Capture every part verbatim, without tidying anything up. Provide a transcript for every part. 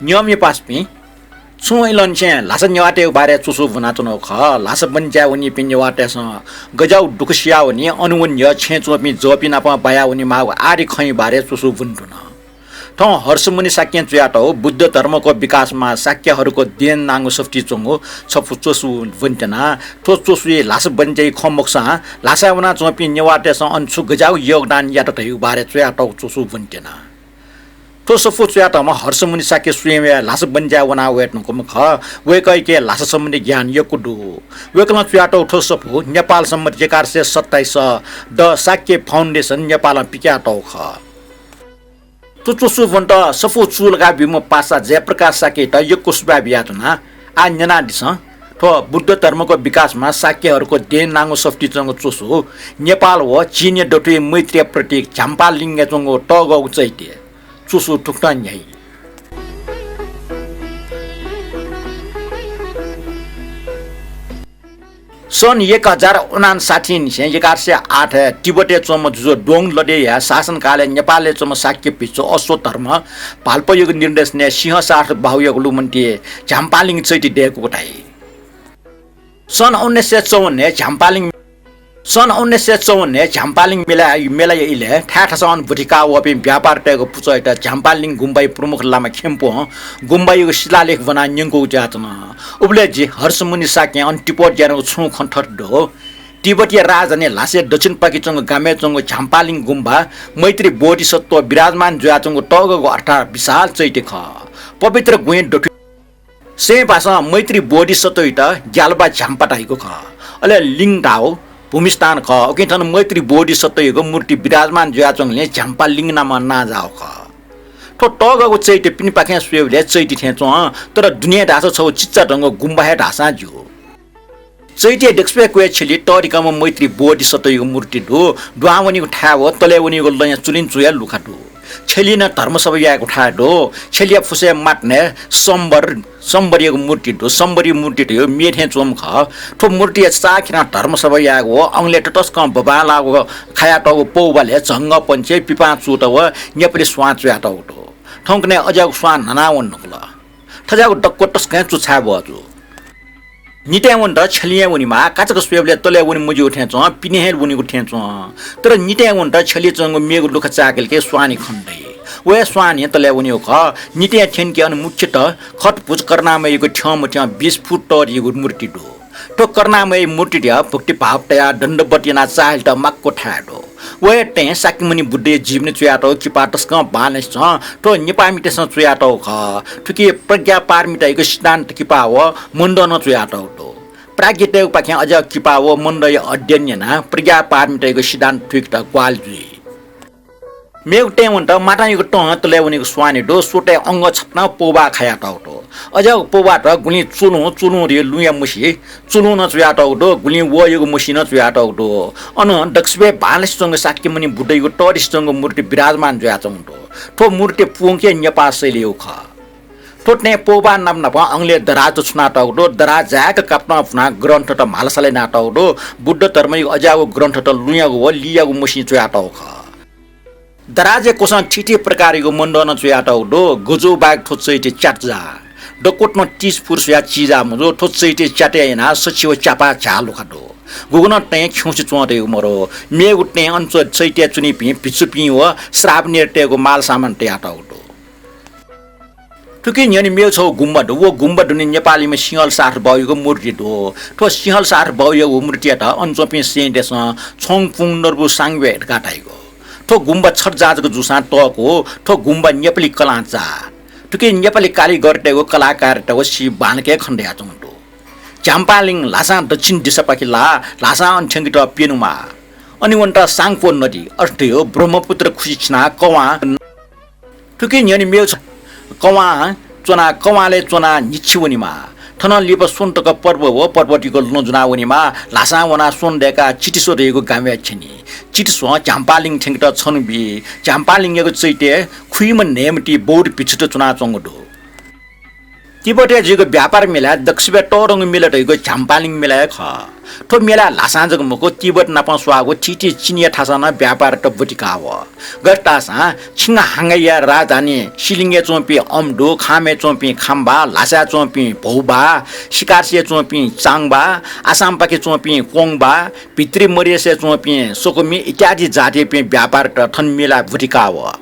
नियमया पासापिं, छुं इलंनिसें ल्हासा नेवाःतय्गु बारे च्वसु ब्वनाच्वनागु खः। ल्हासा बने चाये वनीपिं नेवाःतय्सं गज्याःगु दुःख सियावनी, अन वने छेँय् च्वंपिं जःपिं नाप बाया वनेमाःगु आदि खँया बारे च्वसु ब्वने धुन। थौं हर्षमुनि शाक्यं च्वयातःगु बुद्ध धर्मको विकासमा शाक्यहरूको देन नांगु सफुतिइ च्वंगु छपु च्वसु ब्वनेत्यना। थ्व च्वसुइ ल्हासा बने चाये खँ मखुसां ल्हासाय् वनाच्वंपिं नेवाःतय्सं अन छु गज्याःगु योगदान यात धइगु बारे च्वयातःगु च्वसु ब्वनेत्यना। थ्व सफू च्वयातःम्ह हर्षमुनि शाक्य स्वयं हे ल्हासा बने चाये वना वये धुंकूम्ह खः। वय्कःयाके ल्हासा सम्बन्धी ज्ञान यक्व दु। वय्कलं च्वयातःगु थ्व सफू नेपाल सम्बत एघार सय सत्ताइस द शाक्य फाउन्डेसन नेपालं पिकयातःगु खः। थ्व च्वसु ब्वनेत सफू चूलाका ब्यूम्ह पासा जयप्रकाश शाक्ययात यक्व सुभाय् बियाच्वना। आः न्यनादिसँ, थ्व बुद्ध धर्मको विकासमा शाक्यहरूको देन नांगु सफुतिइ च्वंगु च्वसु नेपाल व चीनया दथुइ मैत्रीया प्रतीक झ्याम्पालिङय् च्वंगु तःगःगु चैत्य। च्वसु थुकथं न्ह्याइ। सन् एक हजार उनान्साठी निसें एघार सय आठय् तिब्बतय् च्वंम्ह जुजु द्वोङ लदेया शासनकालय् नेपालय् च्वंम्ह शाक्य भिक्षु अश्वत्थर्म भाल्पायागु निर्देशनय् सिंहसार्थ बाहुयागु लुमन्ति झ्याम्पालिङ चैत्य दय्कूगु धाइ। सन् उन्नाइस सय चौवन्नय् झ्याम्पालिङ सन् उन्नाइस सय चौवन्नय् झ्याम्पालिङ मेला, मेलाया इलय् थाय् थासं अन ब्वति काः वःपिं व्यापारीतय्गु पुचःयात झ्याम्पालिङ गुम्बाया प्रमुख लामा खेम्पुं गुम्बायागु शिलालेख ब्वनाः न्यंकूगु जुयाच्वन। उबलय् जि हर्षमुनि शाक्यं अन तिब्बत यानागु छुं खँ थथे दु। तिब्बतया राजधानी ल्हासाया दक्षिणपाखे च्वंगु गामय् च्वंगु झ्याम्पालिङ गुम्बा मैत्री बोधिसत्व विराजमान जुयाच्वंगु तःगःगु अर्थात् विशाल चैत्य खः। पवित्र गुँया दथुइ सें भासं मैत्री बोधिसत्वयात ग्यालबा झ्याम्पा धाइगु खः। अले लिङ धाःगु भूमिस्थान खः। उकिं थन मैत्री बोधिसत्वयागु मूर्ति विराजमान जुयाच्वंगुलिं झ्याम्पालिङ नामं नां जाःगु खः। थ्व तःगःगु चैत्य पिनेपाखें स्वयेबलय् चैत्य थें च्वं, तर दुने धाःसा छगू चिच्चा धंगु गुम्बा हे धाःसां ज्यू। चैत्य दक्वसिबय् क्वय् छ्यली तःधिकःम्ह मैत्री बोधिसत्वयागु मूर्ति दु। दुहां वनीगु थाय् व तलय् वनीगु लँया चुलिंचुया लुखा दु। छ्यलिइ नं धर्मसभा यायेगु थाय् दु। छ्यलिया फुसय् माथनय् सम्बर, सम्बरयागु मूर्ति दु। सम्बरया मूर्ति धयागु म्ये थें च्वंम्ह खः। थ्व मूर्तिया चाःखेरं धर्मसभा यायेगु व अंगलय् ततसकं बबांलाःगु खायातःगु पौबालय् झंगः पंछी, पिपां चूत व नेपाली स्वां च्वयातःगु दु। थौंकन्हय् अज्याःगु स्वां न्हाना वने धुंकल। थज्याःगु दक्व तसकं च्वछाये बहःजू। नितय् वनेत छ्यलिं हे वनेमाः। काचाक्क स्वयेबलय् तलय् वने मज्यूगु थें च्वं, पिने हे वनेगु थें च्वं। तर नितय् वनेत छ्यलिइ च्वंगु मेगु लुखा चाय्कल कि स्वांनि खने दइ। व हे स्वांनि तलय् वनेगु खः। नितय् थ्यंके अन मुख्यतः खटभुज करुणामययागु थ्यंमथ्यं बीस फुट तःधियागु मूर्ति दु। थ्व करुणामय मूर्तिया भक्तिभाव तयाः दण्डवत यानाः चाःहिलेत माक्व थाय् दु। व हे तँय् शाक्यमुनि बुद्धया जीवनी च्वयातःगु किपा तसकं बांलासे च्वं। थ्व नेपाःमितय्सं च्वयातःगु खः। थुकी प्रज्ञापारमितायागु सिद्धान्त किपा व मन्दः नं च्वयातःगु दु। प्राज्ञतय्गुपाखें अज्याःगु किपा व मन्दःया अध्ययन यानाः प्रज्ञापारमितायागु सिद्धान्त थुइकेत ग्वाहालि जुइ। मेगु तँय् वनेत मातांयागु तं तलय् वनीगु स्वांनि दु। स्वतय् अंगः छपनाः पौबाः खायातःगु दु। अज्याःगु पौबाःत गुलिं चुलुं, चुलुं धयागु लुँया मसि, चुलुं नं च्वयातःगु दु, गुलिं वहःयागु मसि नं च्वयातःगु दु। अन दक्वसिबय् बांलासे च्वंगु शाक्यमुनि बुद्धयागु तःधिसे च्वंगु मूर्ति विराजमान जुयाच्वंगु दु। थ्व मूर्ति पूवंके नेपाः शैलीयागु खः। थ्व तँय् पौबाः नाप नाप अंगलय् दराज छुनातःगु दु। दराज जाय्क कापतं फुनाः ग्रन्थत म्हालसालय् यानातःगु दु। बुद्ध धर्मयागु अज्याःगु ग्रन्थत लुँयागु व लियागु मसिं च्वयातःगु खः। दराजया क्वसं थीथी प्रकारयागु मन्दः नं च्वयातःगु दु। गजू बाहेक थ्व चैत्य च्यात जाः। दक्वतं तीस फुट स्वयाः चिजा मजू। थ्व चैत्य च्यातय् यानाः सछि व च्यापाः झ्याः लुखा दु। गुगुं नं तँय् खिउँसे च्वंतयागु मदु। मेगु तँय् अन च्व-, चैत्यय् च्वनीपिं भिक्षुपिं व श्रावणीतय्गु मालसामान तयातःगु दु। थुकी न्ह्यःने मेगु छगू गुम्बा दु। व गुम्बा दुने नेपालीम्ह सिंहल सार्थ बाहुयागु मूर्ति दु। थ्व सिंहल सार्थ बाहुयागु मूर्तियात अन च्वंपिं सेंतय्सं छोङ पुङ नर्बु सांग्वय् धकाः धाइगु। थ्व गुम्बा छत जाः जक जूसां तःकू। थ्व गुम्बा नेपाली कलां जाः। थुकी नेपाली कारिगरतय्गु कलाकारिता व सिप बांलाक हे खने दयाच्वंगु दु। झ्याम्पालिङ ल्हासां दक्षिण दिशापाखे लाः। ल्हासां अन थ्यंकेत प्यन्हु माः। अन वनेत सांगपो नदी, अर्थयो ब्रह्मपुत्र खुसि छिनाः कवां थुकी न्ह्यःने मेगु छ-, कवां च्वनाः, कवांलय् च्वनाः न्हिच्छि वनेमाः। थनं लिपा स्वन्हु तक पर्व व पर्वतयागु लँ ज्वनाः वनेमाः। ल्हासां वनाः स्वन्हु दय्काः चितिस्व धयागु गामय् थ्यनी। चितिस्वं झ्याम्पालिङ थ्यंकेत छन्हु बी। झ्याम्पालिङयागु चैत्यय् खुइम्ह न्हय्म्हति बौद्ध भिक्षुत च्वनाच्वंगु दु। तिब्बतय् जुइगु व्यापार मेलाय् दक्वसिबय् तःधंगु मेला धइगु झ्याम्पालिङ मेला हे खः। थ्व मेलाय् ल्हासां जक मखु, तिब्बत नाप स्वाःगु थीथी चिनिया थासं नं व्यापारीत ब्वति काः वः। गथे धाःसा छिङहांगया राजधानी सिलिङय् च्वंपिं अम्दु, खामय् च्वंपिं खाम्बा, ल्हासाय् च्वंपिं भौबा, सिकार्सीय् च्वंपिं चाङबा, आसामपाखे च्वंपिं कोङबा, भित्री मधेसय् च्वंपिं सकमि इत्यादि जातिपिं व्यापारीत थन मेलाय् ब्वति काः वः।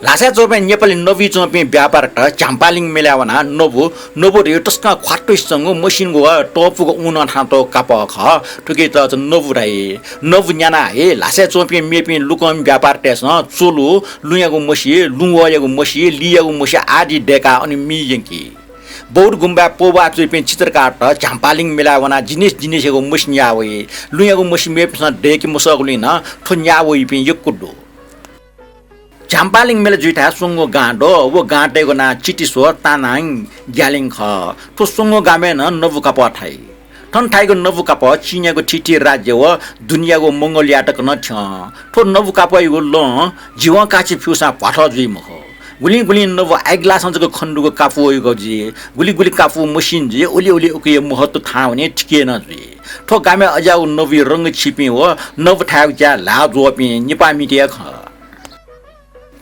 ल्हासाय् च्वंपिं नेपाली नबुइ च्वंपिं व्यापारीत झ्याम्पालिङ मेलाय् वनाः नबु, नबु धइगु तसकं ख्वातुसे च्वंगु मसिंगु व तःपुगु ऊनं थानातःगु कापः खः। थुकियात नबु धाइ। नबु न्यानाः हे ल्हासाय् च्वंपिं मेपिं लुकं व्यापारीतय्सं चोलु, लुँयागु मसि, लुँवःयागु मसि, लियागु मसि आदि दय्काः अन मि यंकी। बौद्ध गुम्बाय् पौभाः जुइपिं चित्रकारत झ्याम्पालिङ मेलाय् वनाः जिनिस जिनिसयागु मसि न्याः वइ। लुँयागु मसि मेपिन्सं दय्के मसःगुलिं नं थ्व न्याः वइपिं यक्व दु। झ्याम्पालिङ मेला जुइथाय् स्वंगू गां दु। व गांतय्गु नां चितिस्व, तानाङ, ग्यालिङ खः। थ्व स्वंगू गामय् नं नबु कापः थाइ। थन थाइगु नबु कापः चीनयागु थीथी राज्य व दुनियागु मंगोलिया तक नं थ्यं। थ्व नबु कापःयागु लं जिवं काःछि फ्यूसां भ्वाथः जुइ मखु। गुलिं गुलिं नबु आइग्लासं जक खनेदुगु कापू वइगु जुइ। गुलि गुलि कापू मसिन जुइ, उलि उलि उकिया महत्व थाहां वने थिके नं जुइ। थ्व गामय् अज्याःगु नबुइ रंग छीपिं व नबु थायेगु ज्याय् ल्हाः ज्वःपिं नेपाःमित हे खः।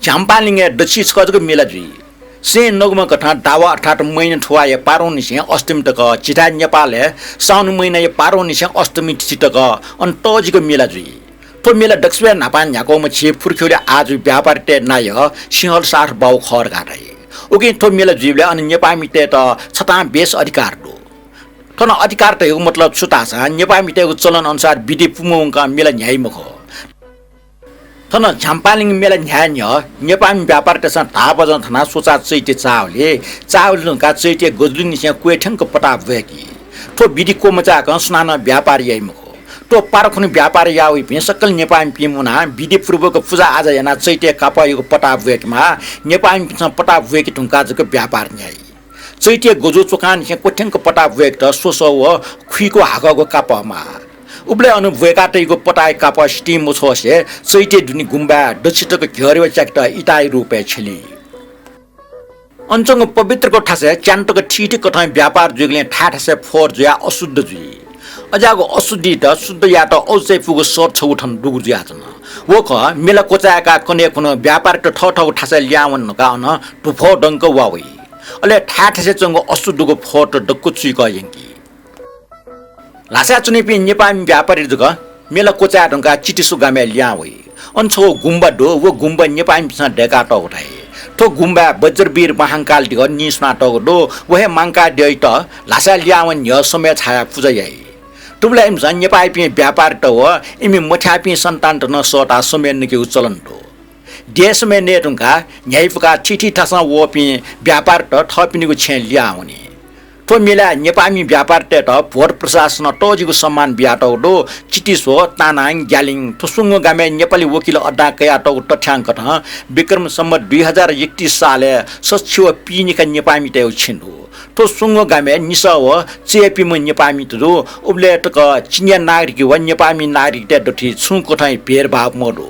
झ्याम्पालिङय् दच्छि छकः जक मेला जुइ। सैं नगुमा कथं दावा अर्थात् मैना थुवाःया पारौंनिसें अष्टमी तक, झीथाय् नेपालय् साउन महिनाया पारौंनिसें अष्टमी तिथि तक अन तःजिक मेला जुइ। थ्व मेला दक्वसिबय् न्हापां न्ह्याक्वम्ह झी फुर्खिउले आः जूपिं व्यापारीतय् नायः सिंहल साथ बाउ खः धकाः धाइ। उकिं थ्व मेला जुइबलय् अन नेपाःमितय्त छतां बेस अधिकार दु। थन अधिकार धइगु मतलब छु धाःसा नेपाःमितय्गु चलन अनुसार विधि पुमवंकाः मेला न्ह्याइ मखु। थन झ्याम्पालिङ मेला न्ह्याये न्ह्यः नेपाःमि व्यापारीतय्सं धाःबजं थनाः स्वचाः चैत्य चाःहुलि, चाःहुलि धुंकाः चैत्य गजुलिनिसें क्वय्थ्यंक पताः ब्वय्की। थ्व विधि क्वमचाय्कं सुनानं व्यापार याइ मखु। थ्व पारखुन्हु व्यापार याः वइपिं सकल नेपाःमिपिं मुनाः विधिपूर्वक पुजा आजा यानाः चैत्य कापःयागु पताः ब्वय्केमाः। नेपाःमिपिन्सं पताः ब्वय्के धुंकाः जक व्यापार न्ह्याइ। चैत्य गजु च्वकांनिसें क्वथ्यंक पताः ब्वय्केत स्वसः व खुइक हाकःगु कापः माः। उबलय् अन ब्वय्का तइगु पताःया कापः सितिं मछ्वसे चैत्य दुने गुम्बाय् दच्छि तक घ्यःरेवा च्याकेत इताःया रूपय् छ्यली। अन च्वंगु पवित्रगु थासय् च्यान्हु तक थीथी कथं व्यापार जुइगुलिं थाय् थासय् फोहोर जुयाः अशुद्ध जुइ। अज्याःगु अशुद्धित शुद्ध यायेत औचाय् पुगु सर छगू थन दुगु जुयाच्वन। व खः मेला क्वचाय्काः कन्हय् खुन्हु व्यापारीत थःथःगु थासय् लिहां वने धुंकाः अन धुफः दंक वा वइ। अले थाय् थासय् च्वंगु अशुद्धगु फोहोरत दक्व चुइकः यंकी। ल्हासाय् च्वनीपिं नेपाःमि व्यापारी जक मेला क्वचाये धुंकाः चितिस्व गामय् लिहां वइ। अन छगू गुम्बा दु, व गुम्बा नेपाःमिपिन्सं दय्कातःगु धाइ। थ्व गुम्बाय् वज्रवीर महांकाल दिगः नीस्वनातःगु दु। व हे महांकाल दिगःयात ल्हासाय् लिहां वने न्ह्यः स्वम्हय् छायाः पुजा याइ। थुबलय् इमिसं नेपाःयापिं व्यापारीत व इमि मथ्याःपिं सन्तानत नं सःताः स्वम्हय् नकेगु चलन दु। देय् स्वम्हय् नये धुंकाः न्ह्याइपुकाः थीथी थासं वःपिं व्यापारीत थःपिनिगु छेँय् लिहां वनी। थ्व मेलाय् नेपाःमि व्यापारीतय्त भोट प्रशासनं तःजिगु सम्मान बियातःगु दु। चितिस्व, तानाङ, ग्यालिङ थ्व स्वंगू गामय् नेपाली वकिल अड्डा कयातःगु तथ्याङ्कथं विक्रम सम्वत दुई हजार एकतिस सालय् सच्छि व पीनिखा नेपाःमितय्गु छेँ दु। थ्व स्वंगू गामय् निसः व चय्‌पिम्ह नेपाःमित दु। उबलय् तक चिनियाँ नागरिक व नेपाःमि नागरिकतय् दथुइ छुं कथंया भेदभाव मदु।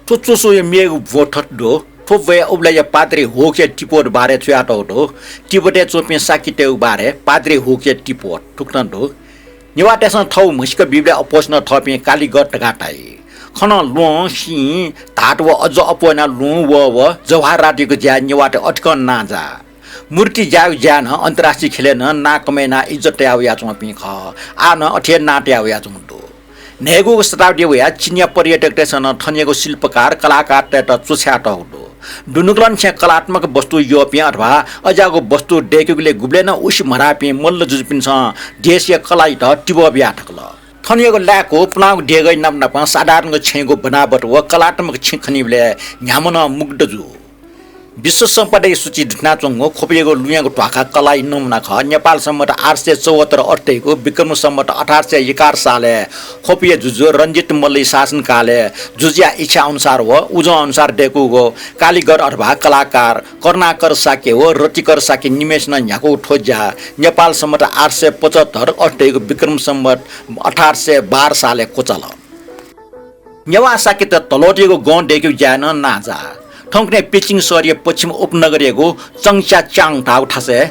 थ्व च्वसुया मेगु ब्व थथे दु। थ्व ब्वय् उबलय्‌या पाद्री हुकया तिब्बत बारे च्वयातःगु दु। तिब्बतय् च्वंपिं शाक्यतय्गु बारे पाद्री हुकया तिब्बत थुकथं दु। नेवाःतय्सं थःगु म्हसीका बीबलय् अप्वः सिन्हः थःपिं कालीगढ धकाः धाइ। थन ल्वहं, सिं, धातु व अज्ज अप्वः यानाः लुँ, वः व जवाहरातय्गु ज्याय् नेवाःतय् अतिकं नांजाः। मूर्ति ज्याय्गु ज्याय् नं अन्तर्राष्ट्रिय ख्यलय् नं नां कमय् यानाः इज्जत तयाः वयाच्वंपिं खः। आः नं अथे हे नां तयाः वयाच्वंगु दु। न्हय्गूगु शताब्दीइ वयाः चिनियाँ पर्यटकतय्सं नं थनयागु शिल्पकार, कलाकारतय्त च्वछायातःगु दु। दुनुगलंनिसें कलात्मक वस्तु यःपिं अथवा अज्याःगु वस्तु दय्केगुलिइ गुबलें नं उसि म्हधाःपिं मल्ल जुजुपिन्सं देशया कलायात तिबः बियाः थकल। थनयागु लाय्कू पुलांगु देगःया नाप नापं साधारणगु छेँयागु बनावट व कलात्मक छेँ खनीबलय् न्ह्याम्ह नं मुग्ध जू। विश्व सम्पदाया सूची दुथ्यानाच्वंगु ख्वपयागु लुँयागु ध्वाखा कलाया नमुना खः। नेपाल सम्वत आठ सय चौहत्तर अथे धइगु विक्रम सम्वत अठार सय एघार सालय् ख्वपया जुजु रञ्जित मल्लया शासनकालय् जुजुया इच्छा अनुसार व उजं अनुसार दय्कूगु कालीगढ अथवा कलाकार करुणाकर शाक्य व रतिकर शाक्य निम्हय्सिनं न्ह्याकूगु थ्व ज्या नेपाल सम्वत आठ सय पचहत्तर अथे धइगु विक्रम सम्वत अठार सय बाह्र सालय् क्वचाल। नेवाः शाक्यत धलोतयागु गं दय्केगु ज्याय् नं नांजाः। थौंकन्हय् पेचिङ शहरया पश्चिम उपनगरयागु चङच्याच्याङ धाःगु थासय्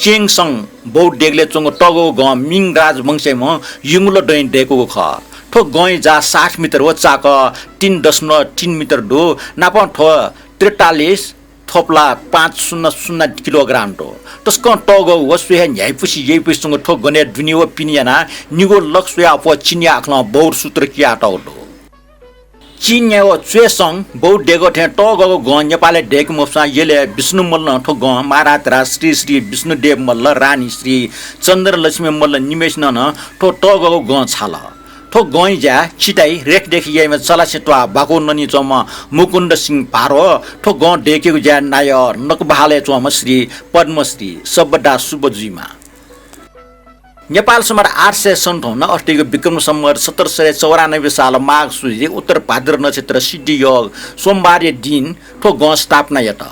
चेङसङ बौद्ध देगलय् च्वंगु तःगःगु गं मिङ राजवंशयाम्ह युङलद्वयं दय्कूगु खः। थ्व गंया जाः साठ मिटर व चाकः तीन दशमलव तीन मिटर दु। नापं थ्व त्रितालिस थोप्ला पाँच शून्य शून्य किलोग्राम दु। तसकं तःगःगु व स्वयाः न्ह्याइपुसे यइपुसे च्वंगु थ्व गनय् दुने व पिने यानाः निगू लख स्वयाः अप्वः चिनया आखलं बौद्ध सूत्र कियातःगु दु। चिनया व च्वेसङ बौद्ध देगः थें तःगःगु गं नेपालय् दय्के मफुसां यलय् विष्णु मल्लं थ्व गं, महाराज धरा श्री श्री विष्णुदेव मल्ल, रानी श्री चन्द्रलक्ष्मी मल्ल निम्हय्सिनं नं थ्व तःगःगु गं छाल। थ्व गंया ज्याय् चिताइ रेखदेख याइम्ह चलासे त्वाः बाकु ननी च्वंम्ह मुकुन्द सिंह भारो, थ्व गं दय्केगु ज्याय् नायः नकबहालय् च्वंम्ह श्री पद्मश्री सब्बदास सुब्बा जुइमा। नेपाल सम्बत आठ सय सन्ताउन्न अथे धइगु विक्रम सम्बत सत्र सय चौरानब्बे साल माघ सुजी उत्तर भाद्र नक्षत्र सिद्धि योग सोमबारया दिं थ्व गं स्थापना यात।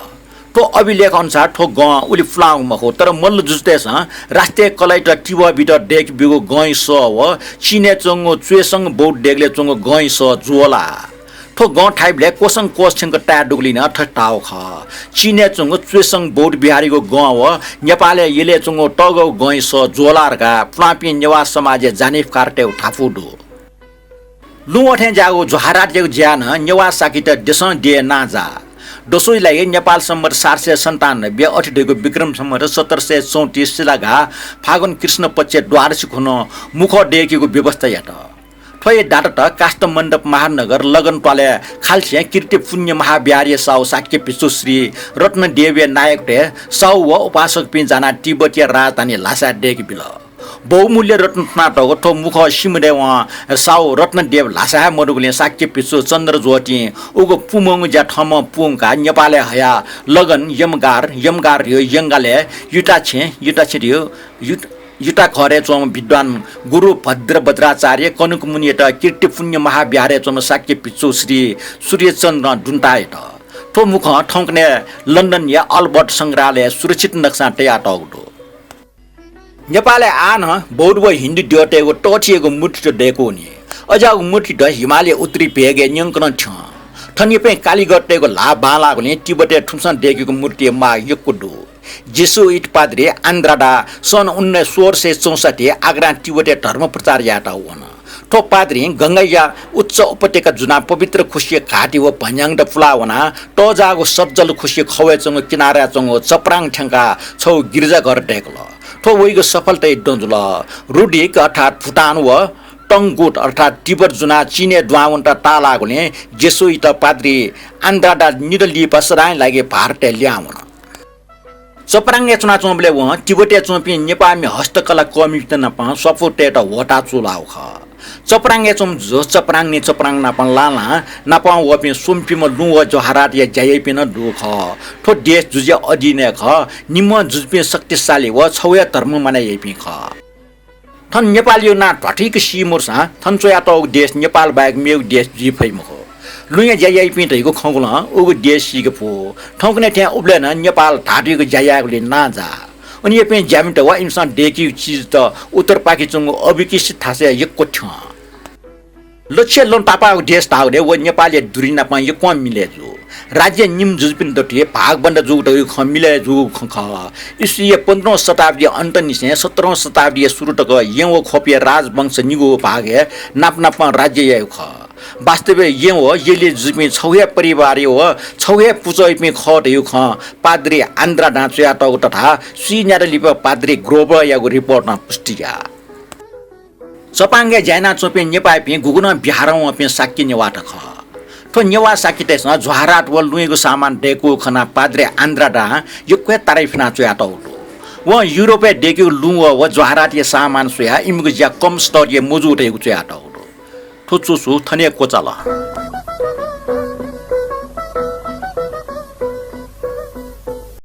थ्व अभिलेख अनुसार थ्व गं उलि पुलांगु मखु, तर मल्ल जुजुतय्सं राष्ट्रिय कलाइत तिबः बित दय्के ब्यूगु गंया सः व चिनय् च्वंगु च्वेसङ बौद्ध देगलय् च्वंगु गंया सः ज्वःलाः। थ्व गं थाइबलय् क्वसं क्वस थ्यंक ताये दुगुलिं नं थथे धाःगु खः। चिनय् च्वंगु च्वेसङ बौद्ध विहारयागु गं व नेपालय् यलय् च्वंगु तःगःगु गंया सः ज्वःलाः धकाः पुलांपिं नेवाः समाजया जानिफकारतय्गु धापू दु। लुँ अथें ज्याःगु ज्वहारातयागु ज्याय् नं नेवाः शाक्यत देशं देय् नांजाः। दसुइ लागि नेपाल सम्बत सात सय सन्तानब्बे अथे धइगु विक्रम सम्बत सत्र सय चौंतिस सिलाघाः फागुन कृष्ण पक्षय् द्वादशी खुन्हु मुखः दय्केगु व्यवस्था यात। थ्व हे दातात काष्ठमण्डप महानगर लगन त्वालय् खाल्छें कीर्ति पुण्य महाविहारया साहु शाक्य भिक्षु श्री रत्नदेवया नायकत्वय् साहु व उपासकपिं जानाः तिब्बतया राजधानी ल्हासाय् दय्के बिल। बहुमूल्य रत्न थुनातःगु थ्व मुखः सिमधय् वं साहु रत्नदेव ल्हासाय् मदुगुलिं शाक्य भिक्षु चन्द्रज्योतिं उगु पुमंगु ज्या थःम्हं पूवंकाः नेपालय् हयाः लगन, यमगार, यमगार धइगु यंगालय् युताछेँ, युताछेँ धइगु युत-, युता घरय् च्वंम्ह विद्वान गुरु भद्र वज्राचार्य कनकमुनियात कीर्तिपुण्य महाविहारय् च्वंम्ह शाक्य भिक्षु श्री सूर्यचन्द्रं दुन्ताः यात। थ्व मुखं थौंकन्हय् लन्डनया अल्बर्ट संग्रहालयय् सुरक्षित नक्सां तयातःगु दु। नेपालय् आः नं बौद्ध व हिन्दू द्यःतय्गु तःथियागु मूर्तित दय्कूनि। अज्याःगु मूर्तित हिमालय उत्तरी भेगय् न्यंकनं थ्यं। थनिपं कालिगततय्गु ल्हाः बांलाःगुलिं तिब्बतय् थुमिसं दय्केगु मूर्तिया माग यक्व दु। जेसुइट पाद्री आन्द्राडा सन् उन्नाइस, सोह्र सय चौसठ्ठी आग्रां तिब्बतय् धर्म प्रचार यायेत वन। थ्व पाद्रीं गंगाया उच्च उपत्यका जुनाः पवित्र खुसिया घाटी व भञ्याङ्गत पुलाः वनाः तःजाःगु सतजल खुसिया खवय् च्वंगु किनाराय् च्वंगु चप्राङ थ्यंकाः छगू गिरिजाघर दय्कल। थ्व वइगु सफलताया दँ जुल। रुडिक अर्थात् भुटान व तंगुत अर्थात् तिब्बत जुनाः चीनय् दुहां वनेत ताःलाःगुलिं जेसुइत पाद्री आन्द्राडा निदँ लिपा सदांया लागि भारतय् लिहां वन। चप्राङय् च्वनाच्वंबलय् वं तिब्बतय् च्वंपिं नेपाःमि हस्तकला कर्मीपिन्त नाप स्वापू तयेत ह्वःताः चूलाःगु खः। चप्राङय् च्वंम्ह जुजु चप्राङनी चप्राङ नाप लांलां नापं वःपिं स्वम्ह पिम्ह लुँ व ज्वहारातया ज्या याइपिं नं दु खः। थ्व देश जुजुया अधीनय् खः। निम्हं जुजुपिं शक्तिशाली व छगू हे धर्म मानय् याइपिं खः। थन नेपालयागु नां ध्वाथुइक सी मदुसां थन च्वयातःगु देश नेपाल बाहेक मेगु देश जुइ फइ मखु। लुँया ज्या याइपिं धइगु खँग्वलं उगु देश सीके फु। थौंकन्हय् थें उबलय् नं नेपाल धातुयागु ज्या यायेगुलिं नांजाः। अन याइपिं ज्यामित वा इमिसं दय्कीगु चिजत उत्तरपाखे च्वंगु अविकसित थासय् यक्व थ्यं। लच्छि लँ तापाःगु देश धाःगुलिं व नेपालया धुरी नाप यक्वं मिलय् जू। राज्य निम्ह जुजुपिं दथुइ भागबन्दा जूगु धइगु खँ मिलय् जूगु खँ खः। इस्वीया पन्ध्रौं शताब्दीया अन्तनिसें सत्रौं शताब्दीया सुरु तक येँ व ख्वपया राजवंश निगू भागय् नाप नापं राज्य याइगु खः। वास्तवय् येँ व यलया जुजुपिं छगू हे परिवारया व छगू हे पुचःयापिं खः धइगु खँ पाद्री आन्द्राडां च्वयातःगु तथा स्वीन्यादँ लिपा पाद्री ग्रोबरयागु रिपोर्टं पुष्टि याः। चपाङय् ज्या यानाच्वंपिं नेपाःपिं गुगुं नं बिहारं वंपिं शाक्य नेवाःत खः। थ्व नेवाः शाक्यतय्सं ज्वहारात व लुँयागु सामान दय्कूगु खनाः पाद्री आन्द्राडां यक्व हे तारिफ याना च्वयातःगु दु। वं युरोपय् दय्केगु लुँ व, व ज्वहारातया सामान स्वयाः इमिगु ज्या कम स्तरया मजू धइगु च्वयातःगु दु। थ्व च्वसु थन हे क्वचाल।